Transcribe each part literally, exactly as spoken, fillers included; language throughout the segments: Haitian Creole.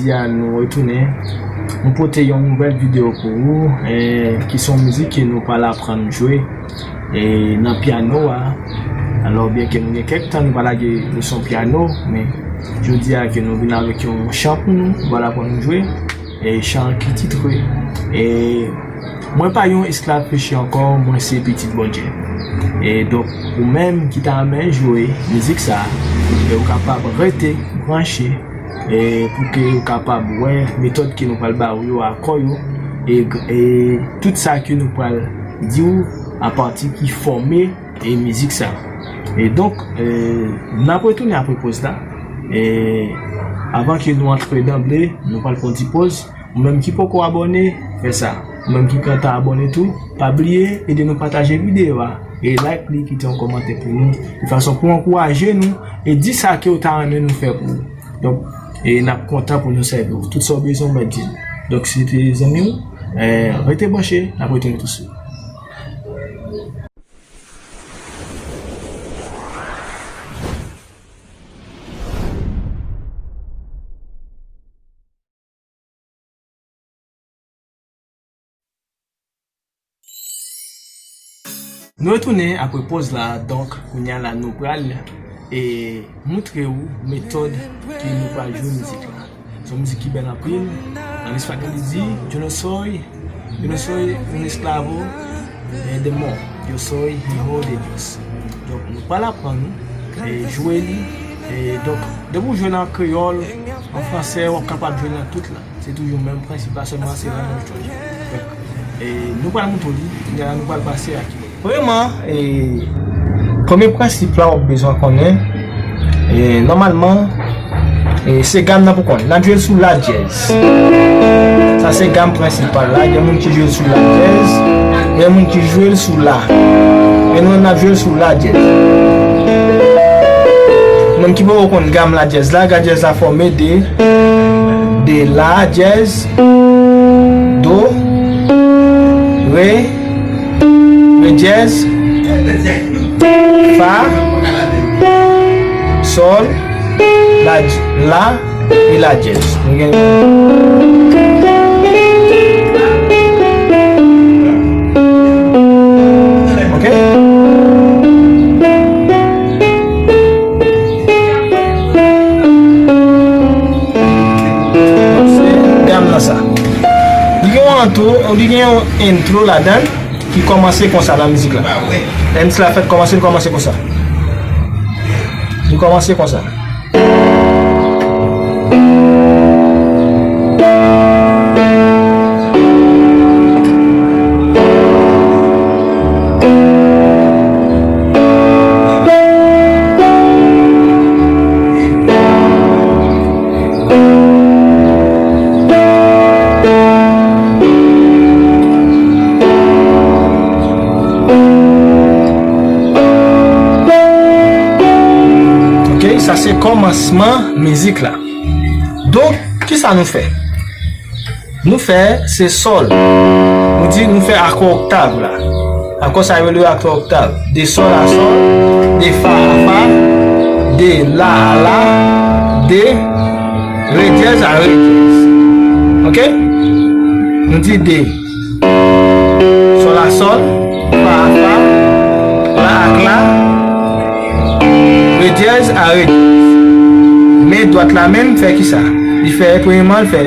Jodi a nou retounen, nou pote yon nouvèl videyo pou ou, eh, ki se yon mizik ke nou pral aprann jwe, eh, nan pyano a. Alò, byen ke nou gen kèk tan nou pa lage leson pyano, men jodi a ke nou vin avèk yon chan pou nou, nou pral aprann jwe, eh, chan ki titre, eh, Mwen pa yon esklav peche ankò, mwen se pitit Bondye. E donk, ou menm ki ta renmen jwe mizik sa, e ou kapab rete branche, e pou ke ou kapab wè metòd ke nou pral ba ou yo, akò yo, e, e tout sa ke nou pral di ou apati ki fòme e mizik sa. E donk, e, n ap retounen apre poz la. E avan ke nou antre danble, nou pral pran ti poz. Ou menm ki poko abòne, fè sa. Ou menm ki gentan abòne tou, pa bliye ede nou pataje videyo a e like li, kite yon kòmantè pou nou, de fason pou ankouraje nou e di sa ke ou ta renmen nou fè pou ou. Donk, e n ap kontan pou nou sèvi w. Tout sa w bezwen, w mèt di n. Donk, se te zanmi w, eh, rete branche, n ap retounen tousuit. Nou retounen apre poz la, donk, kounye a la nou pral, e, moutre ou metòd ke nou pral jwe mizik la. Se yon mizik ki bèl anpil. Nan lespanyòl, li di, Yo no soy, yo no soy un esclavo, eh, de mo, yo soy hijo de Dios. Donk, nou pral aprann, eh, jwe li. E donk, depi w jwe l an kreyòl, an fransè, w ap kapab jwe l nan tout lang. Se toujou menm prensip la, sèlman se lang nou chwazi. Donk, e nou pral montre w li, kounye a la nou pral pase ak li. Premyèman, e, premye prensip la w ap bezwen konnen, e, nòmalman, e, se gam nan pou konn. N ap jwe l sou la dyèz. Sa se gam prensipal la. Gen moun ki jwe l sou la dyèz, gen moun ki jwe l sou la. Men nou menm n ap jwe l sou la dyèz. Moun ki poko konn gam la dyèz la, gam dyèz la fòme de, de la dyèz, do, re, re dyèz, fa, sòl, la, la, e la dyèz. Nou gen, ok? Se gam nan sa. Li gen yon antro, li gen yon intro ladan l ki kòmanse konsa nan mizik la. Lè mizik la fèt kòmanse, li kòmanse konsa. Li kòmanse konsa. Ok, sa se kòmansman mizik la. Donk, kisa nou fè? Nou fè, se sòl. Nou di, nou fè akò oktav la. Akò sa yo rele akò oktav. De sòl a sòl, de fa a fa, de la a la, de re dyèz a re dyèz. Ok? Nou di de sòl a sòl, fa a fa, la ak la, re dyèz a re dyèz. Men dwat la menm fè kisa? Li fè, premyèman, li fè,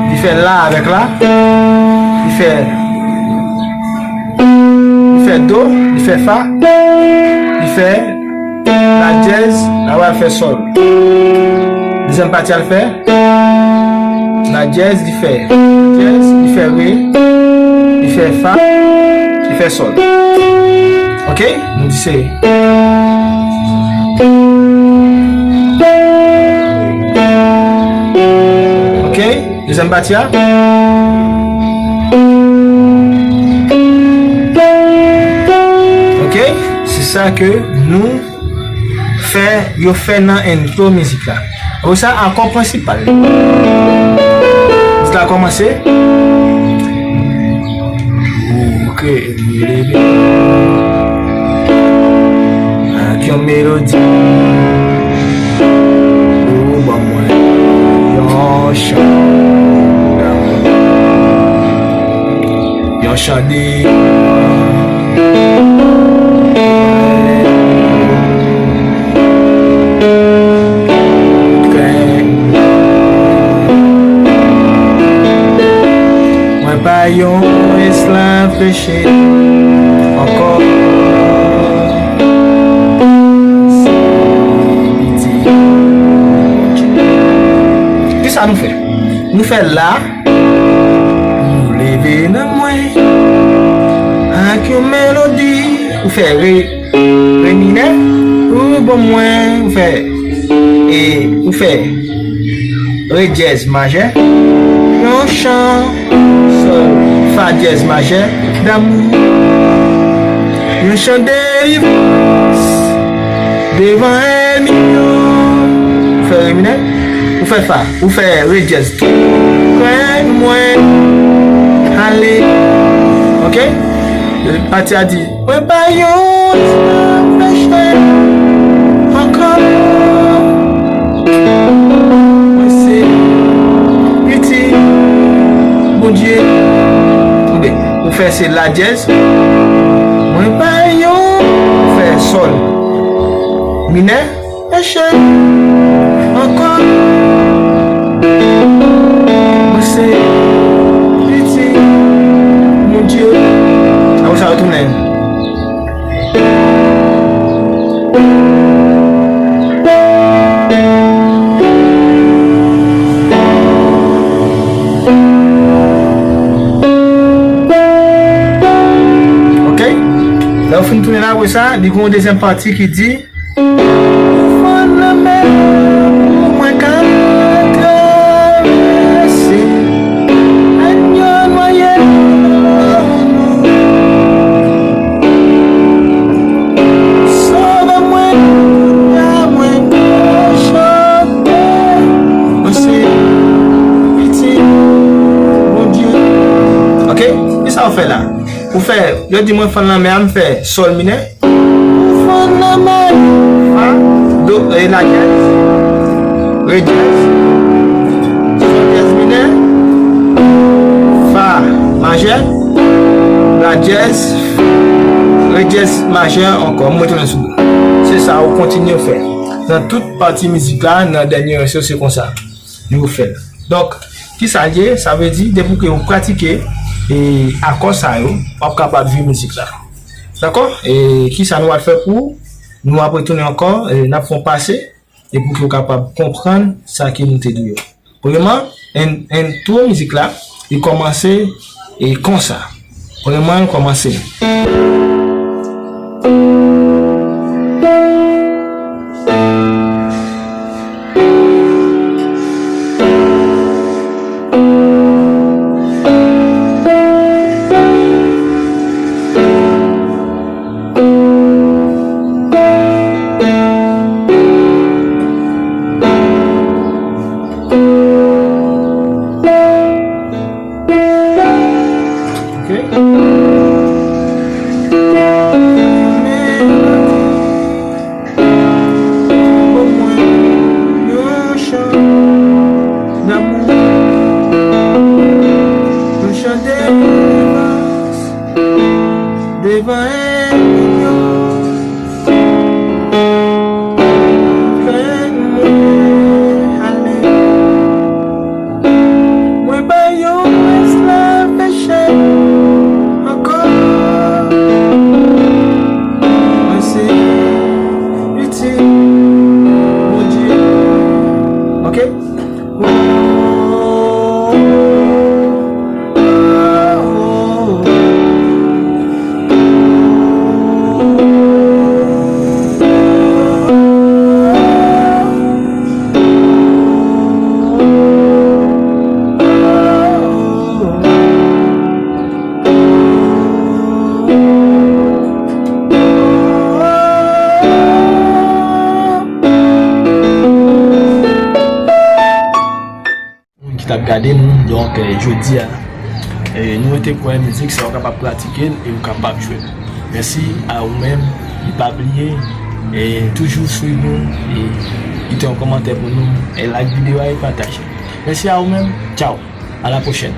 li fè la avèk la, li fè, li fè do, li fè fa, li fè la dyèz, la w al fè sòl. Dezyèm pati a l fè la dyèz, li fè dyèz, li fè re, li fè fa, li fè sòl. Ok? Nou di se. Ok? Dezyèm pati a. Ok? Se sa ke nou fè, yo fè nan entwo mizik la. Apre sa, akò prensipal. Mizik la kòmanse. Ou kreye m leve ak yon melodi. Ou ban mwen Yon chan de Mwen pa yon esklav peche ankò. Kisa nou fè? Nou fè la. Nou leve nan mwen ak yon melodi. Ou fè re, re minè. Ou bon mwen. Ou fè, e, ou fè re dyèz majè. Yon chan, sòl, fa dyèz majè damou. Yon chan delivrans devan ènmi yo. Ou fè re minè. Ou fè fa. Ou fè re dyèz. Pran mwen ale. Ok? Pati a di, mwen pa yon esklav peche ankò. Mwen se pitit Bondye. Tande, ou fè se la dyèz. Mwen pa yon, ou fè sòl minè. Peche ankò. Mwen se pitit Bondye. Apre sa, retounen. Ok? Lè w fin tounen apre sa, li gen yon dezyèm pati ki di, Fann lanmè pou mwen ka travèse. Anyo nwaye. Sove mwen, kounya mwen ka chante. Mwen se pitit Bondye. Ok? Kisa w fè la? Ou fè, yo di mwen fann lanmè a, m fè sòl minè. Fann lanmè. Fa, do, e, la dyèz. Re dyèz. Sòl dyèz minè. Fa majè. La dyèz. Re dyèz majè ankò. M retounen sou do. Se sa ou kontinye fè. Nan tout pati mizik la, nan dènye vèsyon, se konsa. Yo fè l. Donk, kisa l ye? Sa vle di, depi ke ou pratike e akò sa yo, w ap kapab jwe mizik la. Dakò? E kisa nou al fè pou ou? Nou ap retounen ankò, e n ap fè yon pase, e pou ke w kapab konprann sa ke nou te di yo. Premyèman, en, entwo mizik la, li kòmanse e konsa. Premyèman, l kòmanse. Ok. Ban mwen yon chan damou, yon chan delivrans devan ènmi yo. Fè mwen ale. Mwen pa yon esklav peche ankò. Mwen se pitit Bondye. Ok? Moun ki t ap gade nou, donk, eh, jodi a, eh, nou rete kwè mizik sa ou kapab pratike l e ou kapab jwe l. Mèsi a ou menm, e pa bliye, eh, toujou swiv nou, e kite yon kòmantè pou nou, e like videyo a e pataje. Mèsi a ou menm. Tchao. A la pwochèn.